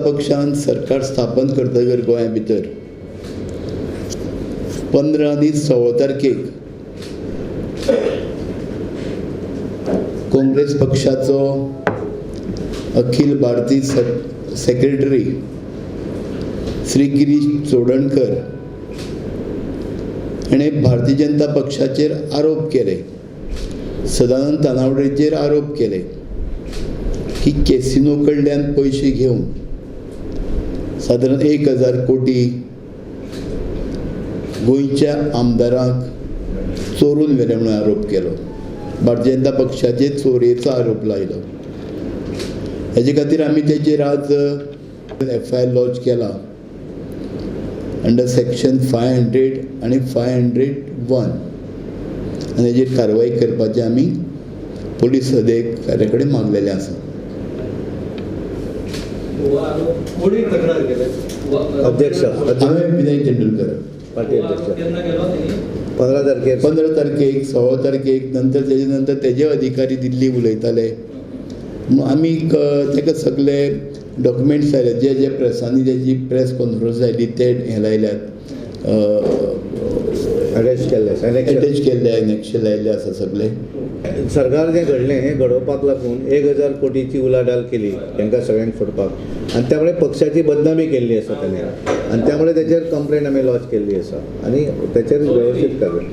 पक्षान सरकार स्थापन करतकर गोंया भितर 15 आनी 16 तारखेक काँग्रेस पक्षाचो अखिल भारतीय सेक्रेटरी श्री गिरीश चोडणकर हाणें भारतीय जनता पक्षाचेर आरोप केले, सदानंद तानावडेचेर आरोप केले की कॅसिनो कडल्यान पयशे घेवन सादारण 1000 कोटी गोंयच्या आमदारांक चोरून व्हेले म्हणून आरोप केलो. भारतीय जनता पक्षाचेर चोरयेचो आरोप लायलो. हेजे खातीर आमी तेजेर आज FIR launch केला अंडर सेक्शन 500 आनी 501 आनी हेजेर कारवाय करपाचें आमी पुलीस अधिकाऱ्या कडेन मागलेलें आसा. अध्यक्ष हांवें विनय तेंडुलकर पार्टी अध्यक्ष 15 तारखेर 15 तारखेक 16 तारखेक नंतर तेजे नंतर तेजे अधिकारी दिल्ली उलयताले. आमी ताका सगळे डॉक्युमेंट्स आयले, जे जे प्रेसांनी जेजी प्रेस कॉन्फरन्स आयली ते हे लायल्यात, अटॅच केल्ले, एटॅच केल्ले, एनेक्शन लायल्ले आसा सगळे. सरकार जें घडलें हें घडोवपाक लागून 1000 कोटीची उलाढाल केली तांकां सगळ्यांक फोडपाक, आनी त्यामुळे पक्षाची बदनामी केल्ली आसा ताणें, आनी त्यामुळे तेचेर कंप्लेन आमी लॉन्च केल्ली आसा आनी तेचेर वेवस्थीत कारवाय.